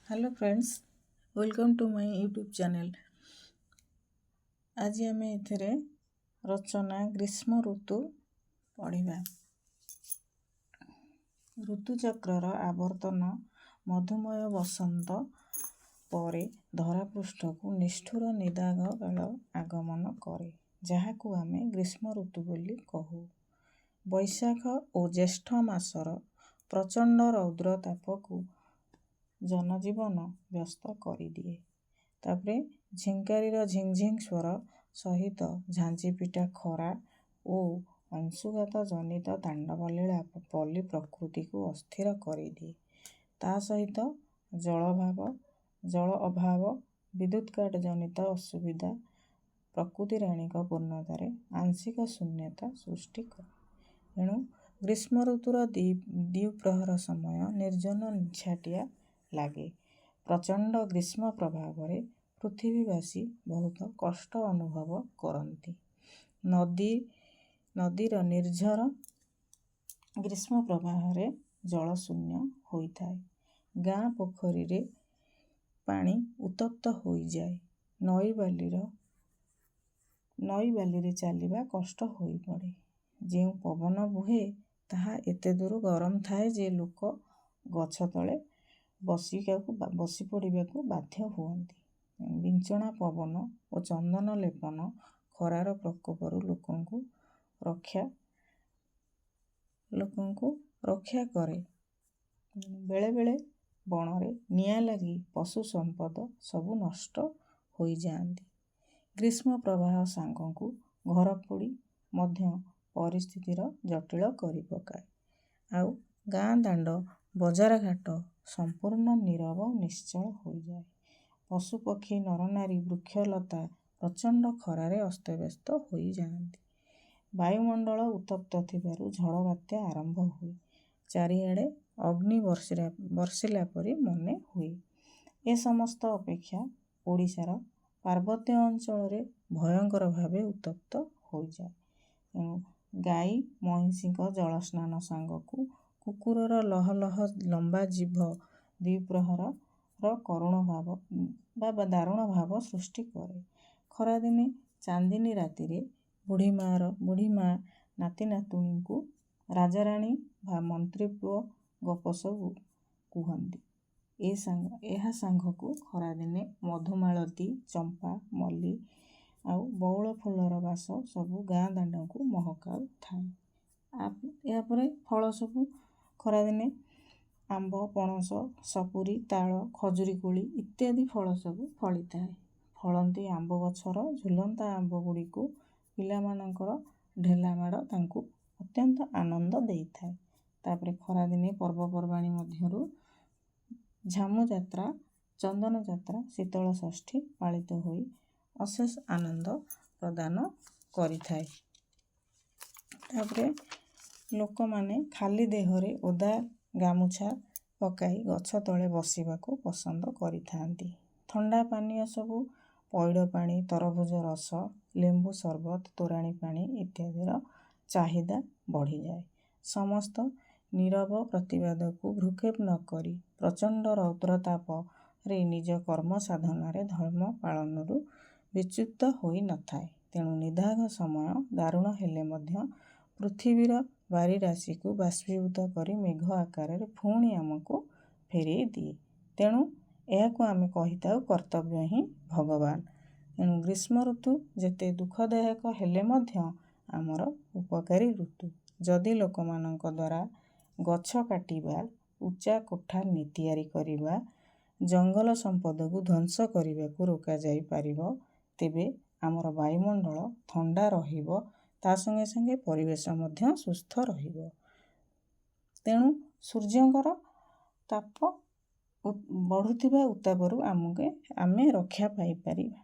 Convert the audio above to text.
Hello friends, welcome to my YouTube channel. ଆଜି ଆମେ ଏଥିରେ ରଚନା ଗ୍ରୀଷ୍ମ ଋତୁ ପଢ଼ିବା। ଋତୁଚକ୍ରର ଆବର୍ତ୍ତନ ମଧୁମୟ ବସନ୍ତ ପରେ ଧରାପୃଷ୍ଠକୁ ନିଷ୍ଠୁର ନିଦାଘ କାଳ ଆଗମନ କରେ, ଯାହାକୁ ଆମେ ଗ୍ରୀଷ୍ମ ଋତୁ ବୋଲି କହୁ। ବୈଶାଖ ଓ ଜ୍ୟେଷ୍ଠ ମାସର ପ୍ରଚଣ୍ଡ ରୌଦ୍ର ତାପକୁ ଜନଜୀବନ ବ୍ୟସ୍ତ କରିଦିଏ। ତାପରେ ଝିଙ୍କାରିର ଝିଙ୍ଝିଙ୍ଗ ସ୍ୱର ସହିତ ଝାଞ୍ଜିପିଟା ଖରା ଓ ଅଂଶୁଘାତ ଜନିତ ତାଣ୍ଡବଲୀଳା ପଲ୍ଲୀ ପ୍ରକୃତିକୁ ଅସ୍ଥିର କରିଦିଏ। ତା ସହିତ ଜଳ ଅଭାବ, ବିଦ୍ୟୁତ କାଟ ଜନିତ ଅସୁବିଧା ପ୍ରକୃତି ରାଣୀଙ୍କ ପୂର୍ଣ୍ଣତାରେ ଆଂଶିକ ଶୂନ୍ୟତା ସୃଷ୍ଟି କରେ। ଏଣୁ ଗ୍ରୀଷ୍ମ ଋତୁର ଦ୍ୱିପ୍ରହର ସମୟ ନିର୍ଜନ, ନିଛାଟିଆ ଲାଗେ। ପ୍ରଚଣ୍ଡ ଗ୍ରୀଷ୍ମ ପ୍ରଭାବରେ ପୃଥିବୀବାସୀ ବହୁତ କଷ୍ଟ ଅନୁଭବ କରନ୍ତି। ନଦୀର ନିର୍ଝର ଗ୍ରୀଷ୍ମ ପ୍ରବାହରେ ଜଳଶୂନ୍ୟ ହୋଇଥାଏ। ଗାଁ ପୋଖରୀରେ ପାଣି ଉତ୍ତପ୍ତ ହୋଇଯାଏ। ନଈ ବାଲିରେ ଚାଲିବା କଷ୍ଟ ହୋଇପଡ଼େ। ଯେଉଁ ପବନ ବୁହେ, ତାହା ଏତେ ଦୂର ଗରମ ଥାଏ ଯେ ଲୋକ ଗଛ ତଳେ ବସି ପଡ଼ିବାକୁ ବାଧ୍ୟ ହୁଅନ୍ତି। ବିଞ୍ଚଣା ପବନ ଓ ଚନ୍ଦନ ଲେପନ ଖରାର ପ୍ରକୋପରୁ ଲୋକଙ୍କୁ ରକ୍ଷା କରେ। ବେଳେବେଳେ ବଣରେ ନିଆଁ ଲାଗି ପଶୁ ସମ୍ପଦ ସବୁ ନଷ୍ଟ ହୋଇଯାଆନ୍ତି। ଗ୍ରୀଷ୍ମ ପ୍ରବାହ ସାଙ୍ଗକୁ ଘରପୋଡ଼ି ମଧ୍ୟ ପରିସ୍ଥିତିର ଜଟିଳ କରିପକାଏ। ଆଉ ଗାଁ ଦାଣ୍ଡ, ବଜାର ଘାଟ ସମ୍ପୂର୍ଣ୍ଣ ନୀରବ, ନିଶ୍ଚଳ ହୋଇଯାଏ। ପଶୁପକ୍ଷୀ, ନରନାରୀ, ବୃକ୍ଷଲତା ପ୍ରଚଣ୍ଡ ଖରାରେ ଅସ୍ତବ୍ୟସ୍ତ ହୋଇଯାଆନ୍ତି। ବାୟୁମଣ୍ଡଳ ଉତ୍ତପ୍ତ ଥିବାରୁ ଝଡ଼ ବାତ୍ୟା ଆରମ୍ଭ ହୁଏ। ଚାରିଆଡ଼େ ଅଗ୍ନି ବର୍ଷିଲା ପରି ମନେ ହୁଏ। ଏ ସମସ୍ତ ଅପେକ୍ଷା ଓଡ଼ିଶାର ପାର୍ବତ୍ୟ ଅଞ୍ଚଳରେ ଭୟଙ୍କର ଭାବେ ଉତ୍ତପ୍ତ ହୋଇଯାଏ। ତେଣୁ ଗାଈ ମଇଁଷିଙ୍କ ଜଳସ୍ନାନ ସାଙ୍ଗକୁ କୁକୁରର ଲହ ଲହ ଲମ୍ବା ଜିଭ ଦ୍ୱିପ୍ରହରର କରୁଣ ଭାବ ବା ଦାରୁଣ ଭାବ ସୃଷ୍ଟି କରେ। ଖରାଦିନେ ଚାନ୍ଦିନୀ ରାତିରେ ବୁଢ଼ୀ ମା ନାତି ନାତୁଣୀଙ୍କୁ ରାଜାରାଣୀ ବା ମନ୍ତ୍ରୀପୁଅ ଗପ ସବୁ କୁହନ୍ତି। ଏହା ସାଙ୍ଗକୁ ଖରାଦିନେ ମଧୁମାଳତୀ, ଚମ୍ପା, ମଲ୍ଲି ଆଉ ବଉଳ ଫୁଲର ବାସ ସବୁ ଗାଁ ଦାଣ୍ଡକୁ ମହକାଉଥାଏ। ଏହାପରେ ଫଳ ସବୁ ଖରାଦିନେ ଆମ୍ବ, ପଣସ, ସପୁରୀ, ତାଳ, ଖଜୁରୀ କୋଳି ଇତ୍ୟାଦି ଫଳ ସବୁ ଫଳିଥାଏ। ଫଳନ୍ତି ଆମ୍ବ ଗଛର ଝୁଲନ୍ତା ଆମ୍ବ ଗୁଡ଼ିକୁ ପିଲାମାନଙ୍କର ଢେଲାମାଡ଼ ତାଙ୍କୁ ଅତ୍ୟନ୍ତ ଆନନ୍ଦ ଦେଇଥାଏ। ତାପରେ ଖରାଦିନେ ପର୍ବପର୍ବାଣୀ ମଧ୍ୟରୁ ଝାମୁ ଯାତ୍ରା, ଚନ୍ଦନ ଯାତ୍ରା, ଶୀତଳ ଷଷ୍ଠୀ ପାଳିତ ହୋଇ ଅଶେଷ ଆନନ୍ଦ ପ୍ରଦାନ କରିଥାଏ। ତାପରେ ଲୋକମାନେ ଖାଲି ଦେହରେ ଓଦା ଗାମୁଛା ପକାଇ ଗଛ ତଳେ ବସିବାକୁ ପସନ୍ଦ କରିଥାନ୍ତି। ଥଣ୍ଡା ପାନୀୟ ସବୁ ପଇଡ଼ ପାଣି, ତରଭୁଜ ରସ, ଲେମ୍ବୁ ସରବତ, ତୋରାଣି ପାଣି ଇତ୍ୟାଦିର ଚାହିଦା ବଢ଼ିଯାଏ। ସମସ୍ତ ନୀରବ ପ୍ରତିବାଦକୁ ଭ୍ରୂକ୍ଷେପ ନ କରି ପ୍ରଚଣ୍ଡ ରୌଦ୍ରତାପରେ ନିଜ କର୍ମ ସାଧନାରେ ଧର୍ମ ପାଳନରୁ ବିଚ୍ୟୁତ ହୋଇନଥାଏ। ତେଣୁ ନିଦାଘ ସମୟ ଦାରୁଣ ହେଲେ ମଧ୍ୟ ପୃଥିବୀର ବାରିରାଶିକୁ ବାଷ୍ପୀଭୂତ କରି ମେଘ ଆକାରରେ ପୁଣି ଆମକୁ ଫେରେଇ ଦିଏ। ତେଣୁ ଏହାକୁ ଆମେ କହିଥାଉ, କର୍ତ୍ତବ୍ୟ ହିଁ ଭଗବାନ। ତେଣୁ ଗ୍ରୀଷ୍ମ ଋତୁ ଯେତେ ଦୁଃଖଦାୟକ ହେଲେ ମଧ୍ୟ ଆମର ଉପକାରୀ ଋତୁ। ଯଦି ଲୋକମାନଙ୍କ ଦ୍ୱାରା ଗଛ କାଟିବା, ଉଚ୍ଚା କୋଠା ତିଆରି କରିବା, ଜଙ୍ଗଲ ସମ୍ପଦକୁ ଧ୍ୱଂସ କରିବାକୁ ରୋକାଯାଇପାରିବ, ତେବେ ଆମର ବାୟୁମଣ୍ଡଳ ଥଣ୍ଡା ରହିବ, ତା ସଙ୍ଗେ ସଙ୍ଗେ ପରିବେଶ ମଧ୍ୟ ସୁସ୍ଥ ରହିବ। ତେଣୁ ସୂର୍ଯ୍ୟଙ୍କର ତାପ, ବଢ଼ୁଥିବା ଉତ୍ତାପରୁ ଆମେ ରକ୍ଷା ପାଇପାରିବା।